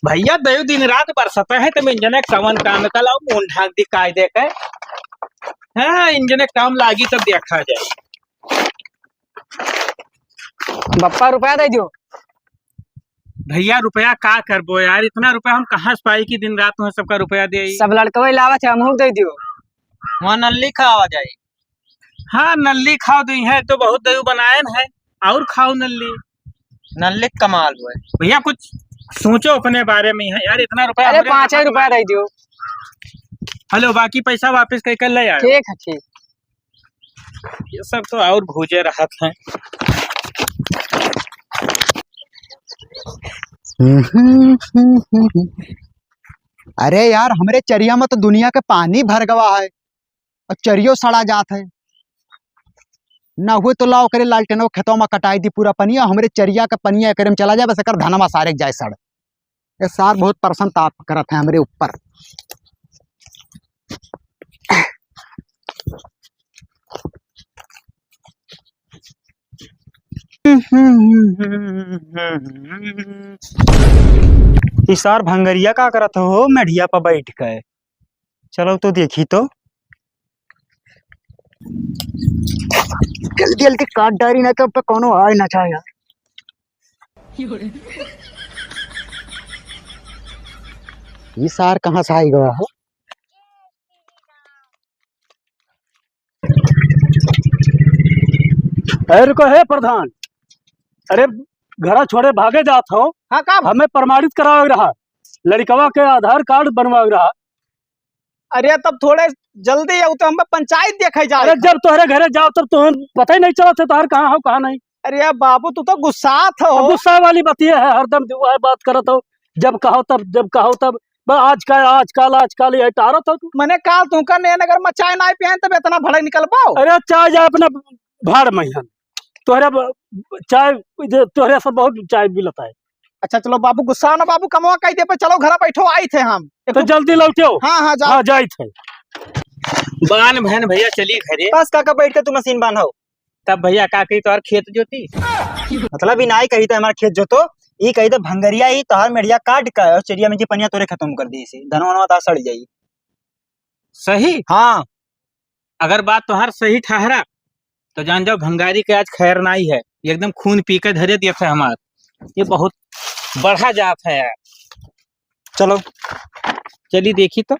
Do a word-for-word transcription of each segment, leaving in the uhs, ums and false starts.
भइया, दयो दिन रात बरसत है, तब इंजन कवन काम कल, मुंह ढाक दी कायदे के। हाँ, इंजन काम लागी तब देखा जाए। बप्पा, रुपया दे दियो। भइया, रुपया का करबो यार, इतना रुपया हम कहाँ से पाई कि दिन रात में सबका रुपया दे? सब लड़कवे लावत है, हमहू दे दियो। वहाँ नल्ली खावा जाए। हाँ, नल्ली खाओ दी है तो बहुत दयू बनायन है, और खाओ नल्ली। नल्ली क कमाल हुए। भइया, कुछ सोचो अपने बारे में है यार, इतना रुपया अरे, हमरे पाँच ही रुपया दे दियो। हेलो, बाकी पैसा वापस कई कर ले यार। ठीक है, ठीक। ये सब तो और भूजे रहत हैं। अरे यार, हमरे चरिया में तो दुनिया के पानी भर गवा है और चरियो सड़ा जात है। ना हुए तो लाओ करे लालटेनो खेतों में कटाई दी पूरा पनिया, हमरे चरिया के पनिया एकरे में चला जाए, बस एकर धनवा सारे के जाए सड़। ये सार बहुत परेशान ताप करत है हमरे ऊपर। ई सार भंगरिया का करत हो मेढ़िया पर बैठ के? चलो तो देखी तो। जल्दी जल्दी काट डारी, ना तो पे कोनो आए ना चाहे यार। ई सार कहाँ से आई गवा हो? अरे रुको, हे प्रधान, अरे घरा छोड़े भागे जात हो। हाँ, का? हमें प्रमाणित करावे रहा, लड़कवा के आधार कार्ड बनवावे रहा। अरे तब थोड़े जल्दी आऊ तो हम पंचायत देखे जा अरे रहे। जब तोहरे घरे जाओ तब तुम्हें पता ही नहीं चलत है तोहर कहाँ हो, कहाँ नहीं। अरे बाबू, तू तो गुस्सात हो। अब गुस्सा वाली बात ये है, हरदम जो है बात करत हो, जब कहो तब, जब कहो तब, बस आजकल, आजकल, आजकल ये टारत हो तू। मने काल तुमका नैन अगर मचाए ना पियान तब इतना भड़क निकलबो। अरे चाहे जाए अपना भाड़ में हन, तोहरे ब-, चाय, जे तोहरे से बहुत चाय मिलत है। अच्छा चलो बाबू, गुस्सा ना बाबू, कमवा कई दे पे, चलो घरा बैठो, आई थे हम। तो जल्दी लौटियो। हाँ, हाँ, जाओ। हाँ, जाई थे। बान बहन भइया चली घरे। बस काका बैठ के तू मशीन बान्हो। तब भइया का कही तोहर खेत जोती? मतलब ई नाई कही तो हमार खेत जोतो, ई कही तो भंगरिया ही तोहर मेढ़िया काट के और चरिया में की पनिया तोरे खत्म कर दी, इसे धनवा वनवा तोहार सड़ जाई। सही? हाँ। अगर बात तोहार सही ठहरा तो जान जाओ भंगारी के आज खैर नाई है, ये एकदम खून पी के धरे दिए थे हमार। ये बहुत बढ़ा जात है यार। चलो चली देखी तो।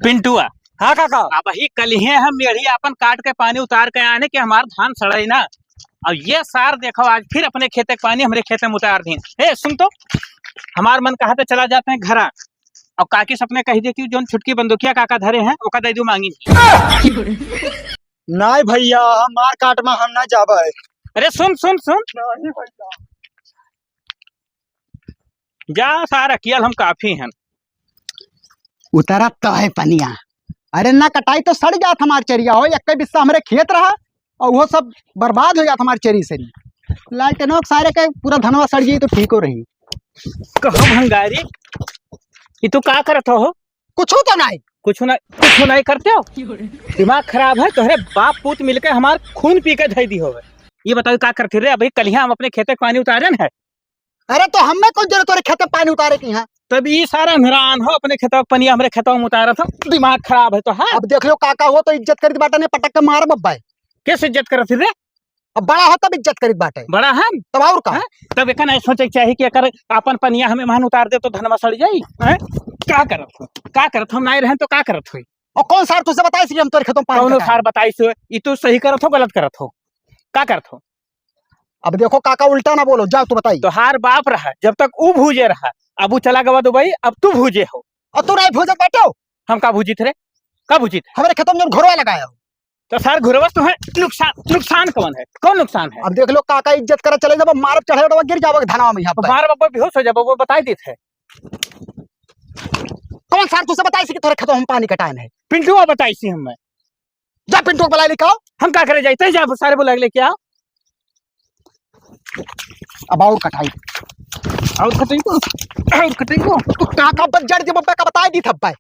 पिंटुआ। हाँ काका। अब ही कलिहे हम मेढ़ी आपन काट के पानी उतार के आने के हमार धान सड़ाई ना। अब ये सार देखो आज फिर अपने खेते के पानी हमरे खेते में उतार दीन। ए सुन तो, हमार मन कहा तो चला जाते हैं घरा। और काकी से अपने कही दे कि जोन छुटकी बंदूकिया काका धरे हैं ओका दे दू मांगी। नाई भइया, हमार काट में हम ना जाबे। अरे सुन सुन सुन। नाई भइया। जा सार अकियल हम काफी हन। उतरत तो है पनिया। अरे ना कटाई तो सड़ जात हमार चरिया हो, एक्के बिस्सा हमरे खेत रहा और वो सब बर्बाद हो जात हमार चरी सरी। लालटेनो के सारे के पूरा धनवा सड़ जाई तो ठीक हो रही। कहो भंगारी कि तू का करत हो? कुछ तो नहीं। कुछ ना, कुछ नहीं करते हो? दिमाग खराब है, तोहरे बाप पूत मिलके हमार खून पी के धई दी होवे। ये बताओ का करते रे? अभी कलिया हम अपने खेते के पानी उतारे न है। अरे तो हमें कौन जरूरत तोरे खेते पानी उतारे की है? तब ई सारा हैरान हो, अपने खेतवा के पनिया हमरे खेतवा में उतारत हो, दिमाग खराब है तो है। अब देख लो काका हो तो इज्जत करीत बाटे ने पटक के मार बब्बा है। किस इज्जत करत रे? अब बड़ा हो तब इज्जत करीत बाटे। बड़ा है? तब और का? हैं? तब एका नहीं सोचे के चाही कि एकर आपन पनिया हमें मान उतार दे तो धनमा सड़ जाई। हैं? का करत हो? का करत हो? हम नहीं रहन तो का करत होई? और कौन सार तुझसे बताइस कि हम तोरे खेतों में पानी कौनो कटाए? सार बताइस हो? ई तू सही करत हो, गलत करत हो? का करत हो? अब देखो काका, उल्टा ना बोलो, जाओ तू बताई। तोहार बाप रहा, जब तक ऊ भूजे रहा, अब ऊ चला गवा दुबई, अब तू भूजे हो। और तू नहीं भूजत बाटे हो? हम का भूजित रे? का भूजित? हमारे खेतों में जौन घोरवा लगाया हो। तो सार घोरवा तो है, नुकसान, नुकसान कौन है? कौन नुकसान है? अब देख लो काका, इज्जत करा चले जाबो, मारब चढ़े उठवा गिर जाबो धनवा में यहाँ पे। मार बाबा बेहोश हो जाबो, वो बताई देत है। कौन सार तुझसे बताइस कि तोरे खेतों हम पानी कटाए नहीं? पिंटुआ बताइस हमें। जा पिंटू को बुला लेके आओ। हम का करे जाई? तै जा सारे बुला के लेके आओ। अब और कटाई। और कटाई को, और कटाई को। तू काका बस जड़ के बब्बे का बताई दी थप्पा।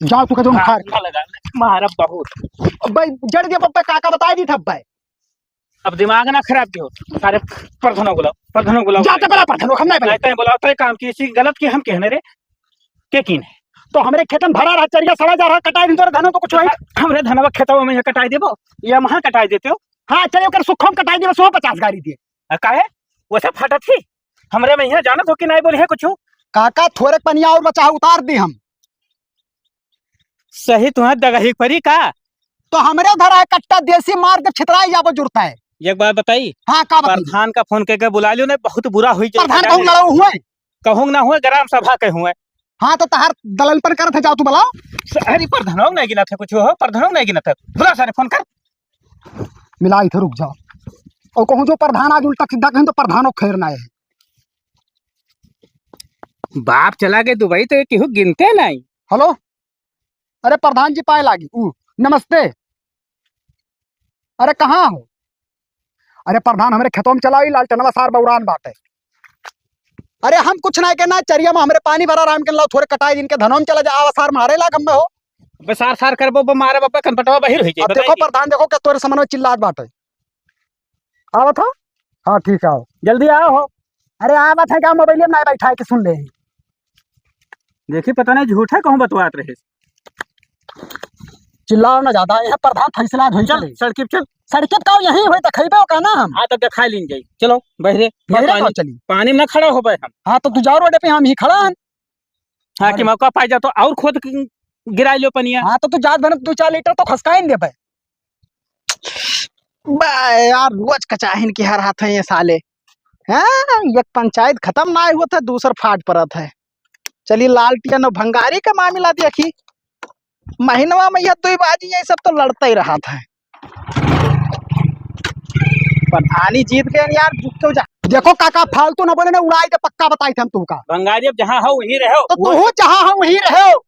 जाओ तू का जो हाँ, मार। अच्छा लगा, मारा बहुत। अब भाई जड़ के बब्बे काका बताई दी थप्पा। अब दिमाग ना खराब किहो। सारे प्रधानो बुलाओ, प्रधानो बुलाओ। जाते बुला प्रधानो, हम नहीं बुलाओ। नहीं, तय बुलाओ, तय काम की इसी गलत की हम कहने रे। के कीन है? तो हमरे खेतन भरा रहा, चरिया सड़ा जा रहा, कटाई दिन तोरे धनो तो कुछ होई। हमरे धनवा खेतवा में यहाँ कटाई देबो, या वहाँ कटाई देते हो? हाँ, चलिए, ओकर सुखम कटाई देबो, सौ पचास गाड़ी दिए। आ, काहे? वैसे फाटत ही? हमरे में यहाँ जानत हो कि नहीं बोली है कुछ? काका, थोड़े पनिया और बचा है, उतार दी हम। सही तुहैं दगही परी का? तो हमरे धरा है कट्टा देसी मार, जब छितराई जाबो जुड़ता है। एक बात बताई। हाँ, का बताई? प्रधान का फोन करके बुला लियो, नहीं बहुत बुरा हुई जाए। प्रधान कहूँ लड़ाऊ हुए? कहूँ ना हुए, ग्राम सभा के हुए। हाँ, तो तहार दललपन करत है, जाओ तू बुलाओ। अरे प्रधानों नहीं गिनत है कुछ हो, प्रधानों नहीं गिनत है। बुला सारे फोन कर। मिला इधर रुक जाओ। और कहूँ जो प्रधान आज उल्टा सीधा कहीं तो प्रधानों खैर ना है। बाप चला गए दुबई तो ये केहू गिनते नहीं। हेलो, अरे प्रधान जी पाए लागी। ऊ, नमस्ते। अरे कहाँ हो? अरे प्रधान, हमरे खेतों में चला आई, लालटनवा सार बौरान बाटे। अरे हम कुछ नहीं कहना, चरिया में हमरे पानी भरा, राम के लाओ थोड़े कटाई दिन के धनों में चला जा, आवा सार मारे लाग हम में हो। अबे सार सार करबो, बे मारे बब्बे कनपटवा बहिर होई जाई, अब बताई देखो दी। प्रधान, देखो क्या तोरे समन में चिल्लात बाटे। आवत हो? हाँ, ठीक है, आओ। जल्दी आओ हो। अरे, आवत है का, मोबाइल में ना बैठा है कि सुन ले। देखी, पता नहीं झूठ है, कहूँ बतवात रहे। चिल्लाओ ना ज्यादा, यहाँ प्रधान फैसला होई चल, चले। सड़की पे चल। सड़की पे का यही होई तो खइबे का ना हम। हाँ, तो दिखा लीन जाई। चलो, बहरे। बहरे पानी, का चली? पानी में ना खड़ा हो पाए हम। हाँ, तो तू जाओ रोड पे, हम ही खड़ा हन। हाँ, कि अरे। मौका पाई जा तो और खोद के गिराई लो पनिया। हाँ, तो तू जात भर दो चार लीटर तो खसकाइन देबे। बा यार, रोज कचाहिन की हर हाथ है ये साले। हाँ, एक पंचायत खत्म ना होत है, दूसर फाट परत है। चली लालटियन और भंगारी का मामला देखी, महीनवा में ये दुई बाजी ये सब तो लड़ते ही रहत है। प्रधानी जीत गए यार, झुक के जा। देखो काका, फालतू ना बोले ना, उड़ाई दे, पक्का बताई थे हम तुमका। भंगारी अब जहाँ हो वहीं रहो। तो तू जहाँ हो वहीं रहो,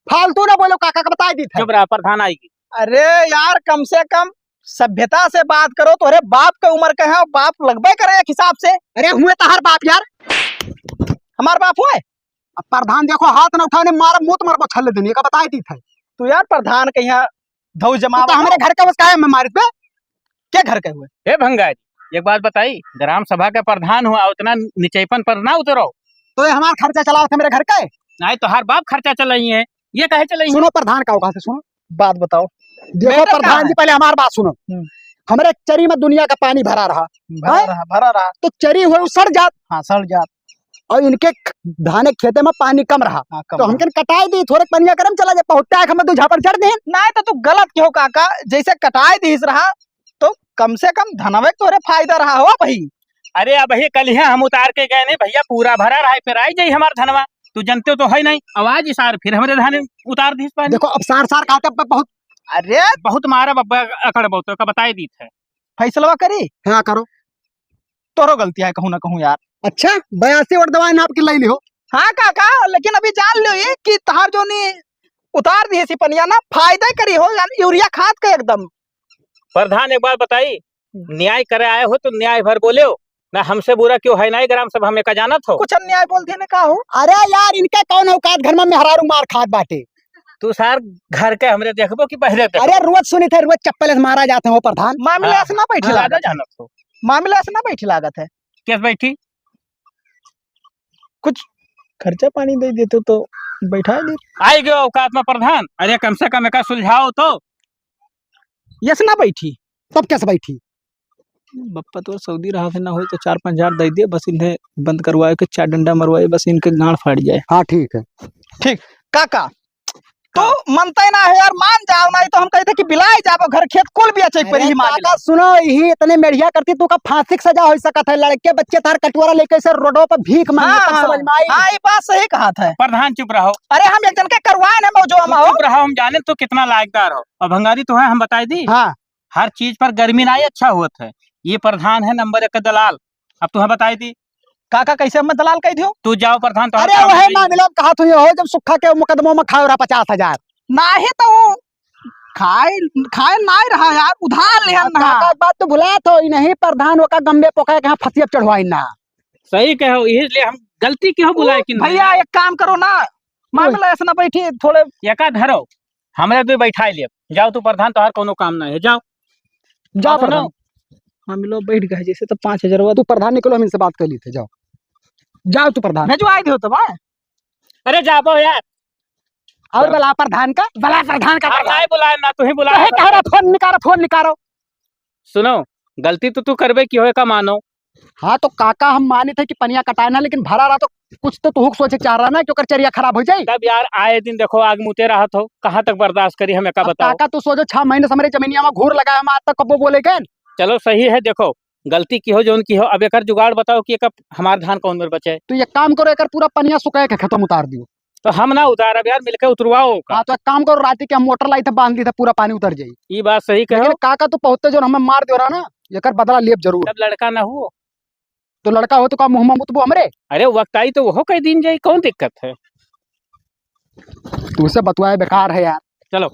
फालतू ना बोलो काका, का बताई दी थे। चुप रहा, प्रधान आएगी। अरे यार, कम से कम सभ्यता से बात करो। तोहरे बाप के उम्र के हैं, बाप लगबे करे एक हिसाब से। अरे हुए तहार बाप यार। हमार बाप हुए? अब प्रधान देखो, हाथ न उठाने, मारा मुत मरबो छल्ले दिन, ये का बताई दी थे। तू यार प्रधान के यहाँ धौ जमा तो हमरे घर के बस काहे में मारित बे? के घर के हुए? ए भंगारी, एक बात बताई, ग्राम सभा के प्रधान हुआ, उतना निचेपन पर ना उतरो। तो ये हमार खर्चा चलाओ थे मेरे घर के? नहीं, तोहार बाप खर्चा चलाई है, ये काहे चलाई है? सुनो प्रधान का औकात है, सुनो। बात बताओ। देखो मेरे का प्रधान जी, है? पहले हमार बात सुनो। हम्म। हमरे चरी में दुनिया का पानी भरा रहा। भरा हैं? रहा, भरा रहा। तो चरी हुए, वो सड़ जात। हाँ, सड़ जात। और इनके ख-, धाने खेते में पानी कम रहा। हाँ, कम तो रहा। हमके कटाई दी, थोड़े पनिया करम चला जाए, पहुट्टा है, हमें दो झापड़ चढ़ दे। नहीं, तो तू गलत क्यों काका, जैसे कटाई दीस रहा, तो कम से कम धनवे के तोरे फायदा रहा हो भाई। अरे, अबही कलिहे हम उतार के गए नहीं भैया, पूरा भरा रहा है, फिर आई जाई हमार धनवा। तू जनते तो है नहीं, आवाज इसार फिर हमरे धाने उतार दीस पानी। देखो, अब सार सार कहते अब बहुत अरे! बहुत मारा बब्बा अकड़ बहुत का बताई दी थे। फैसलवा करी? हाँ, करो। तोरो गलती है कहूँ ना कहूँ यार। अच्छा, बयासी वोट दवाई नाप के लाई लिहो। हाँ काका, लेकिन अभी जान लियो ये कि तहार जोनी उतार दिए सी पनिया ना, फायदा करी हो यार, यूरिया खाद का एकदम। प्रधान, एक बात बताई, न्याय करे आए हो तो न्याय भर बोले हो ना, हमसे बुरा क्यों है ना, ग्राम सभा में का जानत हो? कुछ अन्याय बोल देने का हो? अरे यार, इनके कौन औकात, घर में मेहरारू मार खात बाटे। तू सार घर के हमरे देखबो कि बहरे देखबो? अरे रोज सुनी थे, रोज चप्पल से मारा जाते हो प्रधान। मामला हाँ। ऐसा ना बैठी हाँ। लागत। ज्यादा जानत हो। मामला ऐसा ना बैठी लागत है। कैसे बैठी? कुछ खर्चा पानी दे देते तो बैठा दे। आई गयो औकात में प्रधान। अरे कम से कम एका सुलझाओ तो। यस ना बैठी। तब कैसे बैठी? बप्पा तो सऊदी रहा थे ना होई तो चार पाँच हजार दे दे, बस इन्हें बंद करवाए के चार डंडा मरवाए, बस इनके गांड फाड़ जाए। हाँ, ठीक है। ठीक, काका, तो हाँ। मनते ना है यार, मान जाओ, नहीं तो हम कहते कि बिलाए जाबो घर खेत कुल भी अच्छे अरे परी ही मान काका, ले। सुनो, यही इतने मेढ़िया करती तो का फांसी की सजा हो सकत है, लड़के बच्चे तार कटोरा लेके से रोडों पर भीख मांगे, हाँ, तब हाँ, समझ में आई। हाँ, ये बात सही कहा था। प्रधान चुप रहो। अरे हम एक जन के करवाए ना मौजो हम तू हो। चुप रहो, हम जाने तो कितना लायकदार हो। और भंगारी तो है, हम बताई दी। हाँ। हर चीज पर गर्मी ना ही अच्छा होत है। ये प्रधान है नंबर एक का दलाल। अब तुम्हें बताई दी। काका कैसे मैं दलाल कह दियो? तू जाओ प्रधान, तो अरे काम वही नहीं। मामला में कहा तू ये हो, जब सुखा के मुकदमों में खाओ रहा पचास हजार। नाही तो वो खाए, खाए ना रहा यार, उधार ले अब ना। काका, बात तो भुला तो ही नहीं, प्रधान ओका गम्बे पोका के यहाँ फसियब चढ़वाई ना। सही कहो, इसलिए हम गलती क्यों बुलाए कि भैया, नहीं? एक काम करो ना, मामला ऐसा ना बैठी, थोड़े एका धरो, हमरे दो बैठा लियो। जाओ तू प्रधान, तोहार कोनो काम नहीं है, जाओ। जाओ हाँ, प्रधान। सुनो। हाँ, मिलो, बैठ गए जैसे तो पाँच हजार हुआ। तू प्रधान निकलो, हम इनसे बात कर लेते, जाओ। जाओ तू प्रधान। भेजवाई दियो तो बा। अरे जाबो यार। और बला प्रधान का, बला प्रधान का, हम बला। नहीं बुलाए ना, तू ही बुला। कहे कह रहा, फोन निकालो, फोन निकालो। सुनो, गलती तो तू करबे की होए का मानो। हाँ, तो काका हम मानित है कि पनिया कटाए ना, लेकिन भरा रहा तो कुछ तो तू सोचे चाह रहा ना कि ओकर चरिया खराब हो जाई। तब यार आए दिन देखो आग मुते रहत हो, कहाँ तक बर्दाश्त करी हम, एका अब बताओ। काका तू सोचो, छह महीने से हमरे जमीनिया में घूर लगाए, हम आज तक कबो बोले गए। चलो सही है, देखो गलती की हो जौन की हो, अब एकर जुगाड़ बताओ कि एक हमार धान कौन मेर बचे। तो एक काम करो, एकर पूरा पनिया सुखाए के खेतों में उतार दियो। तो हम ना उतारब यार, मिलके उतरवाओ का। हाँ, तो एक काम करो, राती के हम मोटर लाई थे, बांध दी थे, पूरा पानी उतर जाई। ई बात सही कहो। लेकिन काका तू पहुँचते जो हमें मार दियो रहा ना, एकर बदला लेब जरूर। तब लड़का ना हुओ। तो लड़का हो तो का मुँह में मुतबो हमरे? अरे वक्त आई तो वो कई दिन जाई, कौन दिक्कत है? तुझसे बतवाए बेकार है यार। चलो।